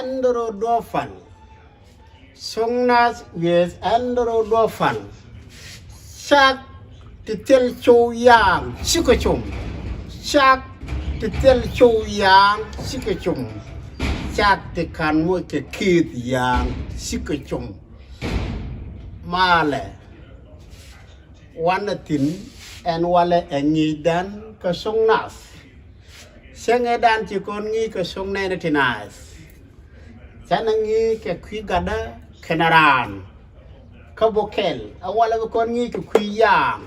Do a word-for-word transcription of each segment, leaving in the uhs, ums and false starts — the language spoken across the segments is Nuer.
Andrew Duɔpan. Soŋ Naath wi̱i̱ Andrew Duɔpan. Cak ti thil cu yaaŋ cikɛ cum. Cak ti thil cu yaaŋ cikɛ cum. Cak ti ka̱n moc kɛ ki̱i̱th yaaŋ cikɛ cum. Malɛ. Wanɛ thi̱n ɛn walɛ ɛ ŋi̱i̱cdan kä Soŋ Naath. Cäŋɛ dan ci kɔn ŋi̱i̱c kɛ Soŋ Nɛɛni ti Naath. Canɛ ŋi̱i̱c kɛ kui̱ gatdä kɛnɛ raan. Kä bukɛl ɛ walɛ bi kɔn ŋi̱i̱c kɛ kui̱ yaaŋ.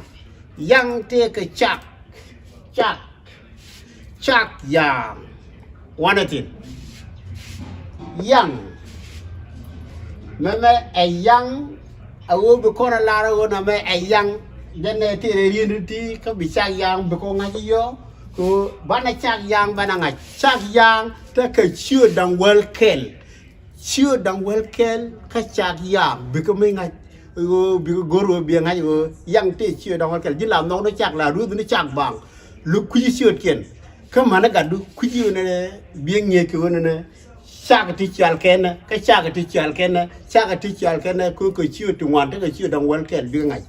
Yaaŋ tëëkɛ cak. Cak. Cak yaaŋ. Wanɛ thi̱n. Yaaŋ. Mɛmɛ ɛ yaaŋ. A ɣöö bi kɔn a lar a ɣöö namɛ ɛ yaaŋ. Jɛn ɛ tëë rɛ ri̱n ti kä bi cak yaaŋ bi kɔn ŋa̱c yɔ. Kɛ ɣöö banɛ cak yaaŋ banɛ ŋa̱c. Cak yaaŋ tekɛ ciöt da̱ŋ wäl kɛl. Ciöt da̱ŋ wäl kɛl kä cak yaaŋ bikɛ mi ŋa̱c. Ɣöö bikɛ go̱r ɣöö biɛ ŋa̱c ɣöö yaaŋ tëë ciöt da̱ŋ wäl kɛl. Ji̱ la nhɔk ni cak la ruth ni cak baŋ. Luk kui̱ci ciötkiɛn. Kä mani gatdu kui̱ci ɣöö nɛnɛ biɛ ŋi̱eec kɛ ɣöö nɛnɛ. Cak ti cial kɛnɛ kä cak ti cial kɛnɛ cak ti cial kɛnɛ kä kɛ ciöt ti ŋuan tekɛ ciöt da̱ŋ wäl kɛl bikɛ ŋa̱c.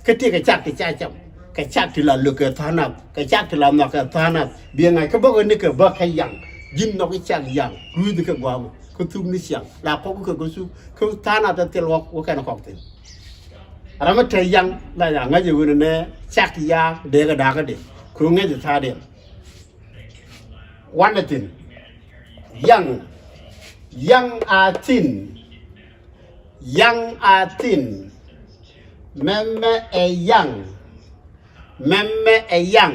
Kä tëëkɛ cak ti ca cam kɛ cak ti la lök kɛ tha̱a̱ŋ nath kɛ cak ti la nhɔk kɛ tha̱a̱ŋ nath biɛ ŋa̱c kä bäkɛ ni kɛ bäkɛ yaaŋ. Ji̱n nhɔk i̱ cak yaaŋ ruth kɛ gua̱a̱m kä thuk ni ciaŋ la kɔk kɛ kɛ thuk kä tha̱a̱ŋ nath thil wä wä kɛn kɔk thi̱n. Ram mi te yaaŋ la ya ŋäc ɛ wen nɛ cak yaaŋ dee kɛ da̱a̱k kä dee kɛ ŋäc ɛ tha̱a̱diɛn. Wanɛ thi̱n. Yaaŋ. Yaaŋ a thi̱n. Yaaŋ a thi̱n. Mɛmɛ ɛ yaaŋ. Mɛmɛ ɛ yaaŋ.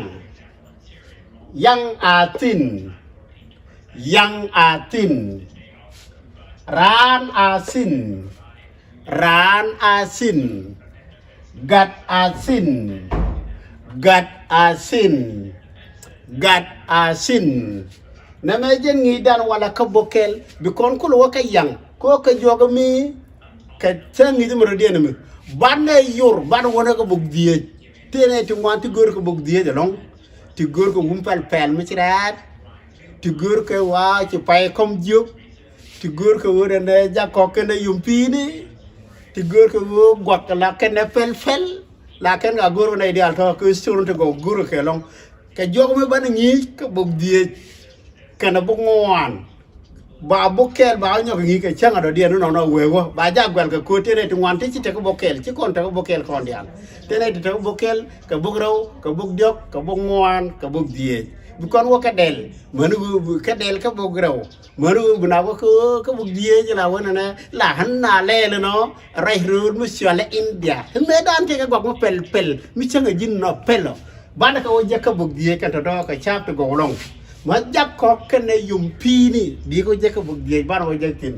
Yaaŋ a thi̱n. Yaaŋ a thi̱n. Raan a thi̱n. Raan a thi̱n. Gat a thi̱n. Gat a thi̱n. Gat a thi̱n. Nɛmɛ jɛn ŋi̱i̱cdan walɛ kä bukɛl bi kɔn kulɛ wä kä yaaŋ kɛ ɣöö kɛ juɔk mi. Kɛ cä ŋi̱i̱c mi rɔ diɛn mi banɛ yor banɛ wänɛ kɛ bok dhieec. Tëë nɛ ti ŋuan ti gör kɛ bok dhieec ɛlɔ̱ŋ. Ti gör kɛ wum pɛl pɛl mi ci rɛɛt. Ti gör kɛ wa ci pay kɔm jiök. Ti gör kɛ ɣöö dɛn dɛ jak kɔk kɛn dɛ yom pi̱i̱ni. Ti gör kɛ ɣöö guak la kɛn dɛ pɛl pɛl. La kɛn ka gör kɛ nɛy diaal tɔ̱ kɛ cor ti gɔw gör kɛ lɔ̱ŋ. Kɛ juɔk mi banɛ ŋi̱i̱c kɛ bok dhieec. Kɛn ɛ bok ŋuan. Ba bok kɛl ba nyɔk ŋi̱i̱c kɛ cäŋ a dɔ̱diɛn ni nɔnɔ wee wä ba jak guɛl kɛ ko̱o̱t tëë nɛ ti ŋuan ti ci tek bok kɛl ci kɔn tek bok kɛl kɔn diaal. Tëë nɛ ti tek bok kɛl kɛ bok rɛw kɛ bok diɔk kɛ bok ŋuan kɛ bok dhieec. Bi kɔn wä kä dɛl mäni ɣöö bi kä dɛl kä bok rɛw. Mäni ɣöö bi na wä kä ɣöö kä bok dhieec la wä nɛnɛ la hän na lɛɛl inɔ. Rɛc rööl mi cɔalɛ India mëë dan tëë kɛ gɔk mi pɛl pɛl mi cäŋ a ji̱n nɔ pɛl ɔ. Banɛ kɛ wä jek kä bok dhieec kɛn tɔ̱tɔ̱ kɛ ca̱a̱p ti gɔw lɔŋ. Ma jak kɔk kɛnɛ yom pi̱i̱ni bi kɛ wä jek kä bok dhieec banɛ wä jek thi̱n.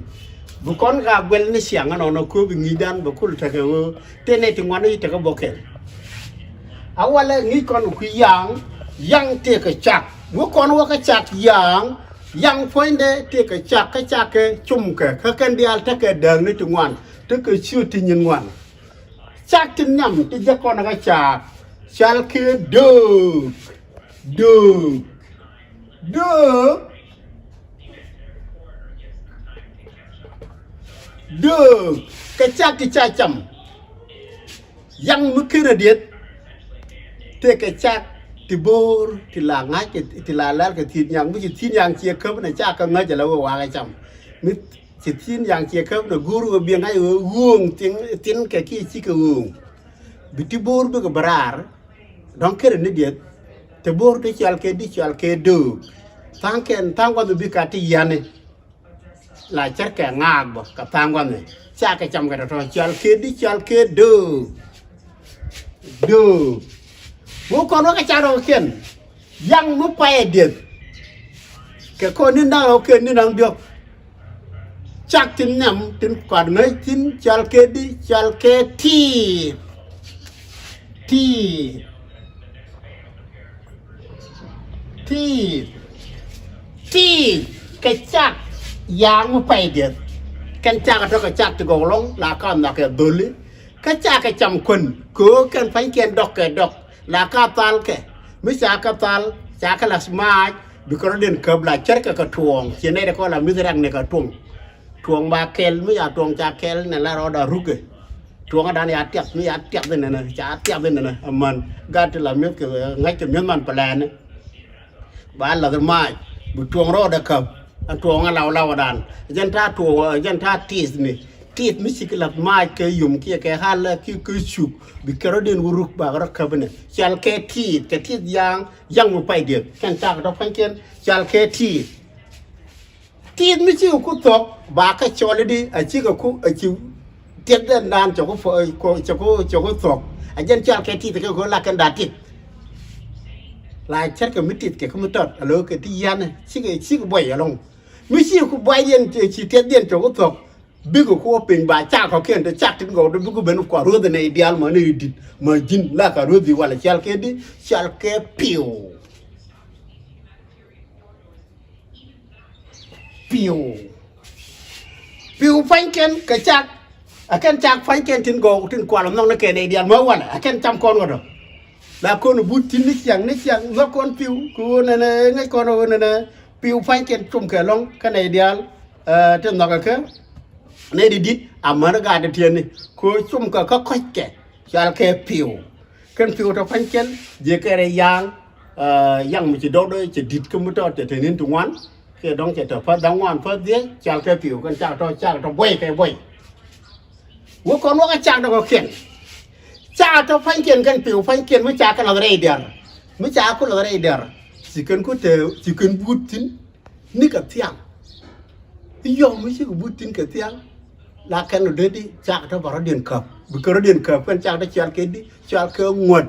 Bi kɔn ka guɛl ni ciaŋ ɛnɔnɔ kööbi ŋi̱i̱cdan bɛ kul tekɛ ɣöö tëë nɛ ti ŋuan i̱ tekɛ bok kɛl. A walɛ ŋi̱i̱c kɔn kɛ kui̱ yaaŋ. Yaaŋ tëëkɛ cak ŋu kɔn wä kä cak yaaŋ. Yaaŋ puɔ̱nydɛ tëëkɛ cak kä cak kɛ cum kɛ kä kɛn diaal tekɛ dääk ni ti ŋuan. Tekɛ ciöt ti nyin ŋuan. Cak ti nhiam ti jɛ kɔn kä cak. Cɔal kɛ döök. Döök. Döök. Döök. Kɛ cak ti ca cam. Yaaŋ mi ken a dieth. Tëëkɛ cak ti bo̱o̱r ti la ŋa̱c kɛ ti la lɛl kɛ thi̱i̱t nyaŋ mi ci thi̱i̱t nyaŋ ciɛ käp nɛ cak kä ŋäc ala wee wakä cam. Mi ci thi̱i̱t nyaŋ ciɛ käp nɛ guur wee biɛ ŋa̱c wee ɣööŋ thin thin kɛ kiɛ cikɛ ɣööŋ. Bi ti bo̱o̱r bikɛ bɛ raar. Dɔ̱ŋ ken a ni dieth. Ti bo̱o̱r ti cɔal kɛ di cɔal kɛ döök. Tha̱a̱ŋ kɛn tha̱a̱ŋ gua̱th bi ka ti yiani. La cärkɛ ŋaak bä kɛ tha̱a̱ŋ gua̱thni. Cakɛ cam kɛ tɔ̱tɔ̱ cɔal kɛ di cɔal kɛ döök. Döök. Wä kɔn wä kɛ cak rɔ̱kiɛn. Yaaŋ mi payɛ dieth. Kɛ kɔn ni naŋ rɔ̱kiɛn ni naŋ diɔ̱k. Cak tin nhiam tin kuat ŋäc tin cɔal kɛ di cɔal kɛ ti̱i̱t. Ti̱i̱t. Ti̱i̱t. Ti̱i̱t. Kɛ cak yaaŋ mi pay dieth. Kɛn cak a tɔ̱ kɛ cak ti gɔw lɔŋ la ka nhɔakɛ dho̱li. Kä cak kɛ cam kuän kɛ ɣöö kɛn pa̱nykiɛn dɔk kɛ dɔk la ka thal kɛ. Mi ca kɛ thal ca kɛ la mac bikɛ rɔ̱diɛn käp la cärkɛ kɛ tuɔɔŋ ciɛ nɛy dɛ kɔn la mi̱th rɛk ni kɛ tuɔŋ. Tuɔ̱ŋ ba kɛl mi ca tuɔ̱ŋ ca kɛl nɛ la rɔɔda rukɛ. Tuɔ̱ŋ adan ya tiap mi ya tiap dhi nɛnɛ ca tiap dhi nɛnɛ. Aman gat ti la mi̱eth kɛ ŋa̱c kɛ mi̱eth man pɛlɛɛni. Ba lath mac bi tuɔ̱ŋ rɔɔdɛ käp. Ɛn tuɔ̱ŋ a law law adan jɛn ta̱a̱ tuɔ̱ŋ jɛn ta̱a̱ tiith ni. Tiith mi cik lath mac kɛ yum kiɛ kɛ hal ki kɛ cuk bi kɛ rɔ̱diɛn wä ruk ba kɛ rɔ käp nɛ. Cal kɛ tiith kɛ tiith yaŋ yaŋ mi pay dieth kɛn cak tɔ pa̱nykiɛn. Cal kɛ tiith. Tiith mi ci ku thok ba kä cɔl idi a ci kɛ ku a ci tiɛt den dan cɛ ku cɛ ku cɛ ku thok. A jɛn cal kɛ tiith kɛ ku la kɛn da tiith. La cɛr kɛ mi tiith kɛ ku mi tɔt a lo kɛ ti yan ci kɛ ci kɛ buɔy alɔŋ. Mi ci ku buɔy diɛn ci tiɛt diɛn cɛ ku thok. Bikɛ ku piny ba cak kɔ kiɛn te cak tin gɔw de bikɛ ben kua ruoth ne dial ma ne dit ma jin la ka ruoth di wala cal kɛ di cal kɛ piw. Piu. Piu pa̱nykiɛn kɛ cak. A kɛn cak pa̱nykiɛn tin gɔw tin kual nhɔk ni kɛn idial mä walɛ a kɛn cam kɔn ɣɔdɔ. La kɔn but tin ni ciaŋ ni ciaŋ nhɔk kɔn piu ku nɛnɛ ŋäc kɔn ɣöö nɛnɛ piu pa̱nykiɛn cum kɛ lɔŋ kɛn idial. Tin nhɔk kɛ kɛ nɛ di dit a män gaat ti tiɛni ku cum kɛ kä kɔc kɛ. Cual kɛ piu. Kɛn piu tɔ pa̱nykiɛn jiɛ kɛ rɛ yaŋ. Yaŋ mi ci dɔk dɔ cɛ dit kä mi tɔt cɛ te nin ti ŋuan. Kiɛ dɔŋ cɛ te päth da̱ŋ ŋuan päth dhiec cal kɛ piu kɛn cak tɔ cak tɔ buɔy kɛ buɔy. Wä kɔn wä kä cak dɔ kɔ kiɛn. Cak tɔ pa̱nykiɛn kɛn piu pa̱nykiɛn mi cak kɛ lath rɛy diar. Mi cak ku lath rɛy diar. Ci kɛn ku te ci kɛn but thi̱n. Ni kɛ thiaŋ. I̱ yɔm mi ci kɛ but thi̱n kɛ thiaŋ. La kɛn ɔ dee di cak tɔ ba rɔ̱diɛn käp bi kɛ rɔ̱diɛn käp kɛn cak tɔ cual kɛ di cual kɛ ŋuɔ̱t.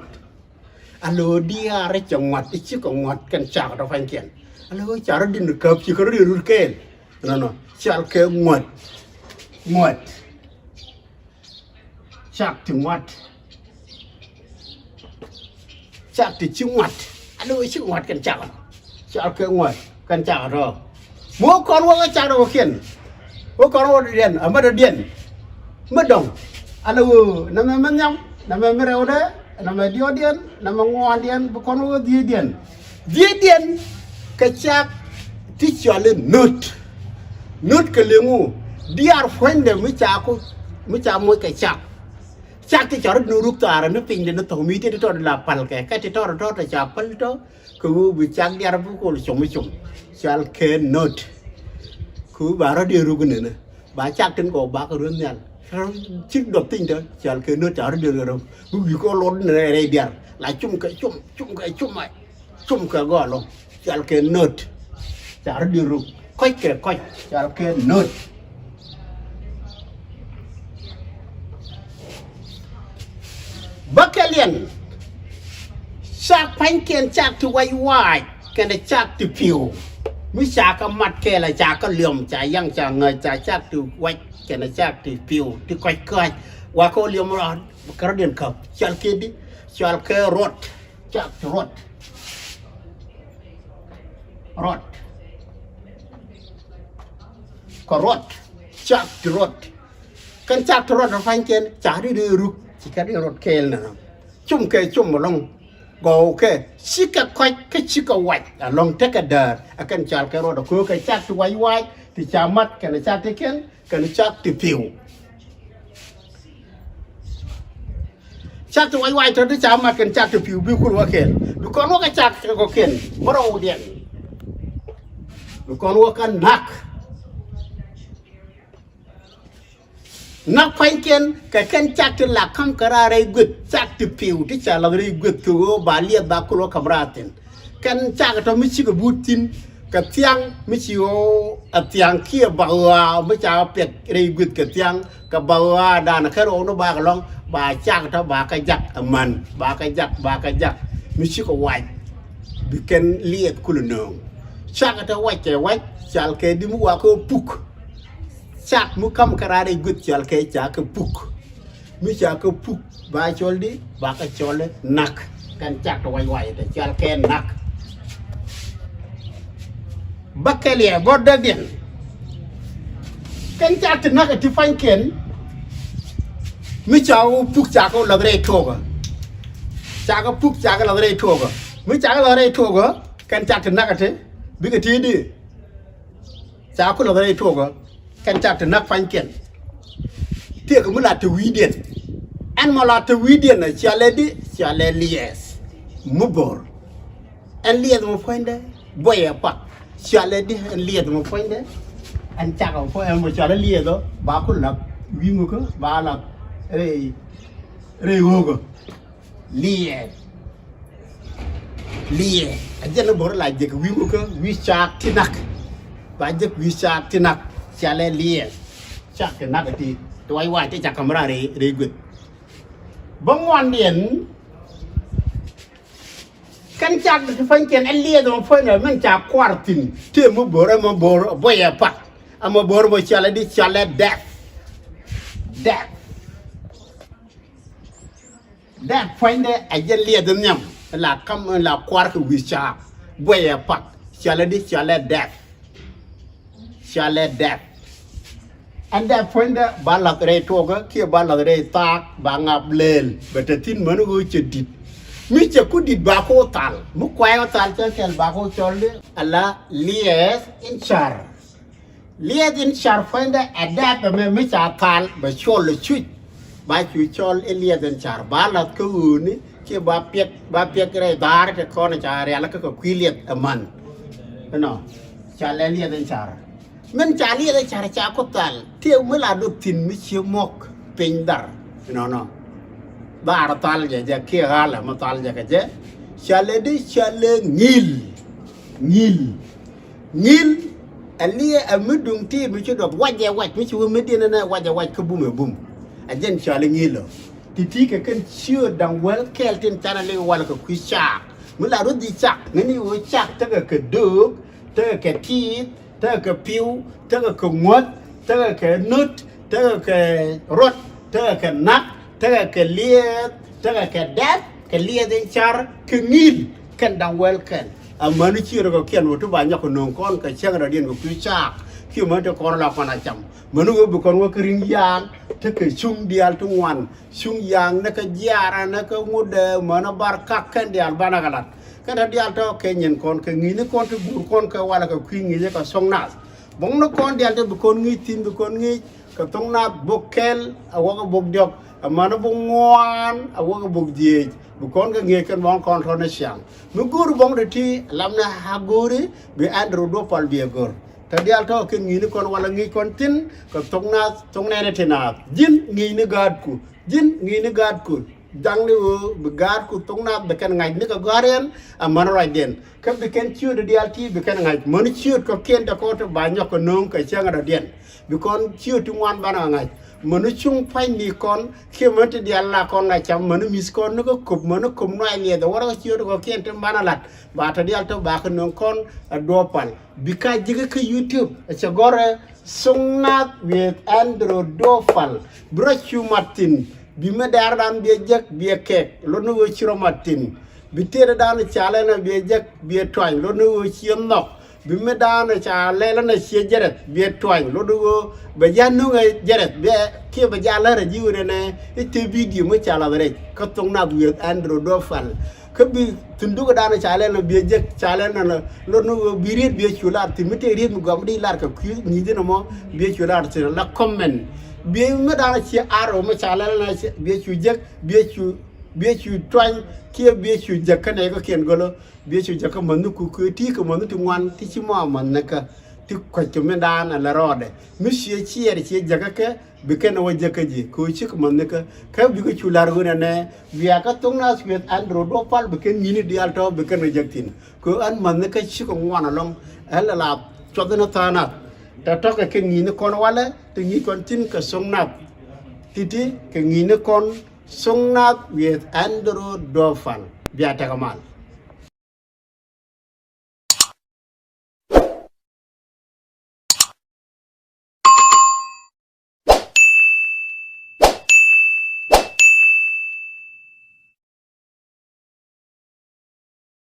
A lo̱o̱ diaar i̱ cɛ ŋua̱t i̱ cikɛ ŋua̱t kɛn cak tɔ pa̱nykiɛn. A lo̱o̱ ca rɔ di̱n käp cikɛ rɔ di̱n rut kɛɛl. Nɔnɔ cal kɛ ŋua̱t. Ŋua̱t. Cak ti ŋua̱t. Cak ti ci ŋua̱t. A lo̱o̱ cikɛ ŋua̱t kɛn cak. Cal kɛ ŋua̱t kɛn cak tɔ. Mi wä kɔn wä kä cak dɔ̱ŋ kiɛn. Wä kɔn wä diɛn a mät diɛn. Mät dɔ̱ŋ. Ala wä namɛ mɛ nhiam namɛ mɛ rɛwdɛ namɛ diɔ̱ɔ̱diɛn namɛ ŋuɔɔndiɛn bi kɔn wä dhiecdiɛn. Dhiecdiɛn kɛ cak ti cɔal i̱ nöt. Nöt kɛ liŋu diaar puɔ̱nydɛ mi ca ku mi ca moc kɛ cak. Cak ti cɔr ni ruk thaarä ni piny dee ni thok mi ti ti tɔt la pal kɛ kɛ ti tɔt tɔt ca pal tɔ. Kɛ ɣöö bi cak diar bi kol com i̱ com. Cal kɛ nöt. Kɛ ɣöö ba rɔ̱diɛn ruk inɛnɛ ba cak tin kɔ ba kɛ rueth nhial. Cik dɔp piny tɔ cal kɛ nöt ca rɔ̱diɛn kɛ rɔ̱ bi wi̱i̱ kɔ lɔt inɛnɛ rɛy diar la com kɛ com com kɛ com. Cum kɛ gɔɔl ɔ cal kɛ nöt. Ca rɔ di ruk kɔc kɛ kɔc cal kɛ nöt. Bä kɛ liɛn cak pa̱nykiɛn cak ti wac wac kɛnɛ cak ti piu. Mi ca kɛ mat kɛɛl a ca kɛ liɔm ca yaŋ ca ŋäc ca cak ti wac kɛnɛ cak ti piu ti kɔc kääc. Wa kɛ wä liɔm rɔ kɛ rɔ diɛn käp cal kɛ di cal kɛ ruɔt. Cak ti ruɔt. Ruɔt. Kɛ ruɔt. Cak ti ruɔt. Kɛn cak ti ruɔt ɛ pa̱nykiɛn cak ri ri ruk ci kɛn ri ruɔt kɛɛl nɛ nɔ. Cum kɛ cum ɛlɔ̱ŋ. Gɔw kɛ cikɛ kɔc kä cikɛ wac ɛlɔ̱ŋ tekɛ däär ɛ kɛn cal kɛ ruɔt ɛ köö kɛ cak ti wac wac ti ca mat kɛn cak ti kiɛn. Kɛn cak ti piu. Cak ti wac wac tɔ̱ ti ca mat kɛn cak ti piu bi kur wä kɛn bi kɔn wä kɛ cak kɛ kɔ kɛn bä rɔw diɛn. Bi kɔn wä kɛ nak. Nak pa̱nykiɛn kɛ kɛn cak ti la ka̱m kɛ raar rɛy gueth cak ti piu ti ca lath rɛy gueth kɛ ɣöö ba liɛth ba kur wä ka̱m raar thi̱n. Kɛn cak tɔ mi cikɛ but thi̱n kɛ thiaŋ mi ci ɣɔw ɛ thiaŋ kiɛ ba ɣɔaa mi ca piɛk rɛy gueth kɛ thiaŋ kɛ ba ɣɔaa danɛ kä rɔw ni ba kɛ lɔŋ ba cak tɔ ba kɛ jak ɛ män ba kɛ jak ba kɛ jak mi cikɛ wac. Bi kɛn liɛth kulɛ nööŋ cak tɔ wac kɛ wac cal kɛ di mi wa kɛ puk. Cak mi ka̱m kɛ raar rɛy gueth cal kɛ ca kɛ puk. Mi ca kɛ puk ba cɔl di ba kɛ cɔl nak. Kɛn cak ti wac wac tɛ cal kɛ nak. Bä kɛliɛ bɔt dee biɛn. Kɛn cak ti nak ti pa̱nykiɛn. Mi ca wä puk ca kɛ wä lath rɛy tuɔkä. Ca kɛ puk ca kɛ lath rɛy tuɔkä. Mi ca kɛ lath rɛy tuɔkä kɛn cak ti nak ti bikɛ ti di. Ca ku lath rɛy tuɔkä. Ɛn cak ti näk pa̱nykiɛn. Tiek mi la te wi̱i̱diɛn. Ɛn mɔ la te wi̱i̱diɛn ɛ cialɛ di, cialɛ liɛth. Mi bo̱r. Ɛn liɛth mɔ puɔ̱nydɛ buɔyɛ pak. Cialɛ di ɛn liɛth mɔ puɔ̱nydɛ. Ɛn cak mɔ puɔ̱nydɛ ɛn mɔ cialɛ liɛth ɔ ba ku lak wi̱i̱ mɔ kä ba lak rɛy rɛy ɣöökä. Liɛth. Liɛth a jɛn ni bo̱r la jek wi̱i̱ mɔ kä wi̱i̱ cak ti nak. Ba jek wi̱i̱ cak ti nak cialɛ liɛth. Cak ti nak ti ti wac wac ti cak kamra rɛy rɛy gueth. Bä ŋuandiɛn. Kɛn cak ti pa̱nykiɛn ɛ liɛth ɛmɔ puɔ̱nydɛ min ca kuar thi̱n tëë mi bo̱r ɛmɔ bo̱r buɔyɛ pak. Ɛmɔ bo̱r mɔ cialɛ di cialɛ death. Death. Death puɔ̱nydɛ ɛ jɛn liɛth nhiam la kam la kuar kɛ wi̱i̱ cak buɔyɛ pak. Cialɛ di cialɛ death. Cialɛ death. Ɛn dee puɔ̱nydɛ ba lath rɛy tuɔkä kiɛ ba lath rɛy thaak ba ŋap leel bɛ te thi̱n mäni ɣöö cɛ di̱t. Mi cɛ ku di̱t ba ku thal mi kuay ɣä thal cɛ kɛl ba ku cɔl di ala liɛth in car. Liɛth in car puɔ̱nydɛ ɛ dee bɛ mɛ mi ca thal bɛ cɔl ɛ cuc. Ba cu cɔl i̱ liɛth in car ba lath kä ɣööni kiɛ ba piɛk ba piɛk rɛy dhaar te kɔn ca rial kä kɛ kui̱ liɛth ɛ man. Inɔ ca lɛ liɛth in car. Min ca liɛth in car ca ku thal tiek mi la dop thi̱n mi cie muɔk piny dhar. Inɔnɔ dhaar thal jɛ jɛ kiɛ ɣalɛ mi thal jɛ kɛ jɛ. Ca lɛ di ca lɛ ŋil. Ŋil. Ŋil. Ɛ liɛ ɛ mi duŋ ti mi ci dɔth wacɛ wac mi ci wä mi diɛn ɛnɛ wacɛ wac kä bum ɛ bum. Ɛ jɛn cɔal i̱ ŋil ɔ. Ti ti kɛ kɛn ciööt da̱ŋ wäl kɛɛl tin canɛ liŋ wal kɛ kui̱ cak. Mi la ruth di cak ŋäni wä cak tekɛ kɛ döök tekɛ kɛ tiith tekɛ kɛ piw tekɛ kɛ ŋuäth tekɛ kɛ nöt tekɛ kɛ ruɔt tekɛ kɛ na̱k tekɛ kɛ liɛɛth tekɛ kɛ dɛp kɛ liɛɛth in car kɛ ŋil. Kɛn da̱ŋ wäl kɛn amäni ciöt kɔ̱kiɛn wä ti ba nyɔk kɛ nöŋ kɔn kɛ cäŋ rɔ̱diɛn kɛ kui̱ caak. Kiɛ mäni te kɔn la kɔn a cam mäni wä bi kɔn wä kä ri̱ŋ yaaŋ tekɛ cuŋ diaal ti ŋuan. Cuŋ yaaŋ ni kä jiaarä ni kä ŋut ɛ mäni bar kak kɛn diaal banɛ kɛ lat. Kɛn te diaal tɔ̱ kɛ nyin kɔn kɛ ŋi̱i̱cni kɔn ti guur kɔn kɛ walɛ kɛ kui̱ ŋi̱i̱cä kɛ thok nath. Buɔ̱ŋni kɔn diaal te bi kɔn ŋi̱i̱c thi̱n bi kɔn ŋi̱i̱c kɛ thok nath bok kɛl a wäkɛ bok diɔ̱k. Amäni bok ŋuan a wäkɛ bok dhieec bi kɔn kɛ ŋi̱eec kɛn buɔ̱ŋ kɔn tɔ̱ ni ciaŋ. Mi go̱o̱ri buɔ̱ŋ ti ti lamnɛ a go̱o̱ri bi Andrew Duɔ̱p Pal bi ɛ go̱r. Te diaal tɔ̱ kɛ ŋi̱i̱cni kɔn walɛ ŋi̱i̱c kɔn thi̱n kɛ thok nath thok nɛɛni ti naath ji̱n ŋi̱i̱cni gaatku. Ji̱n ŋi̱i̱cni gaatku. Jaŋni ɣöö bi gaatku thok nath bi kɛn ŋa̱c nikɛ gɔ̱a̱riɛn amäni ruacdiɛn. Kä bi kɛn ciöötdɛ diaal ti bi kɛn ŋa̱c mäni ciööt kɔ̱kiɛn te kɔn ti ba nyɔk kɛ nööŋ kɛ cäŋ rɔ̱diɛn. Bi kɔn ciööt ti ŋuan banɛ kɛ ŋa̱c mäni cuŋ pa̱nyni kɔn kiɛ mäni ti diaal la kɔn ŋa̱c cam mäni mi̱th kɔn ni kä köp mäni köp nuac liɛth ɛ wärä kä ciööt kɔ̱kiɛn ti banɛ la̱t. Ba te diaal tɔ̱ ba kɛ nööŋ kɔn ɛ Duɔ̱p Pal. Bi ka ji̱ kä kä YouTube ɛ cɛ gɔ̱rɛ thok nath with Andrew Duɔ̱p Pal. Bi rɔ cu mat thi̱n bi mi dɛɛrdan bi ɛ jek bi ɛ kɛk lot ni ɣöö ci rɔ mat thi̱n. Bi tëëdɛ dan ca lɛl ɛn a bi ɛ jek bi ɛ tuany lot ni ɣöö ci ɛ nhɔk. Bi mi dan ca lɛl ɛn a ciɛ jɛrɛth bi ɛ tuany lot ni ɣöö bɛ ji̱ a nöŋ ɛ jɛrɛth bi ɛ kiɛ bɛ ji̱ a lär ɛ ji̱ ɣöö nɛnɛ i̱ te bidio mi ca lath rɛc kä thok nath with Andrew Duɔ̱p Pal. Kä bi thi̱n dukä dan ca lɛl ɛn a bi ɛ jek ca lɛl ɛn a lot ni ɣöö bi riet bi ɛ cu lar thi̱n mi te riet mi gɔam di lar kɛ kui̱ ŋi̱i̱c ɛn ɛmɔ bi ɛ cu lar thi̱n la comment. Bi mi dan ciɛ ar ɣöö mi ca lɛl ɛn a bi ɛ cu jek bi ɛ cu bi ɛ cu tuany kiɛ bi ɛ cu jek kä nɛy kä kiɛn gölä. Bi ɛ cu jek kä mäthni ku kuëë ti kɛ mäthni ti ŋuan ti ci mɔ a mäthni kä ti kuec kɛ mi daan a lɛ rɔɔdɛ mi ciɛ ciɛɛr ciɛ jek kä kɛ. Bi kɛn ɛ wä jek kä ji̱ kɛ ɣöö cikɛ mäthni kä kä bikɛ cu la̱r ɣöö nɛnɛ wiaa kä thok nath with Andrew Duɔ̱p Pal bi kɛn ŋi̱i̱cni diaal tɔ̱ bi kɛn ɛ jek thi̱n. Kɛ ɣöö ɛn mäthni kä cikɛ ŋuan ɛlɔ̱ŋ. Ɛn lɛ la cuɔth ni tha̱a̱ŋ nath tɛ tɔ̱kɛ kɛ ŋi̱i̱cni kɔn walɛ ti ŋi̱i̱c kɔn thi̱n kɛ thok nath. Ti̱ti̱ kɛ ŋi̱i̱cni kɔn thok nath with Andrew Duɔ̱p Pal. Bia tekɛ mal.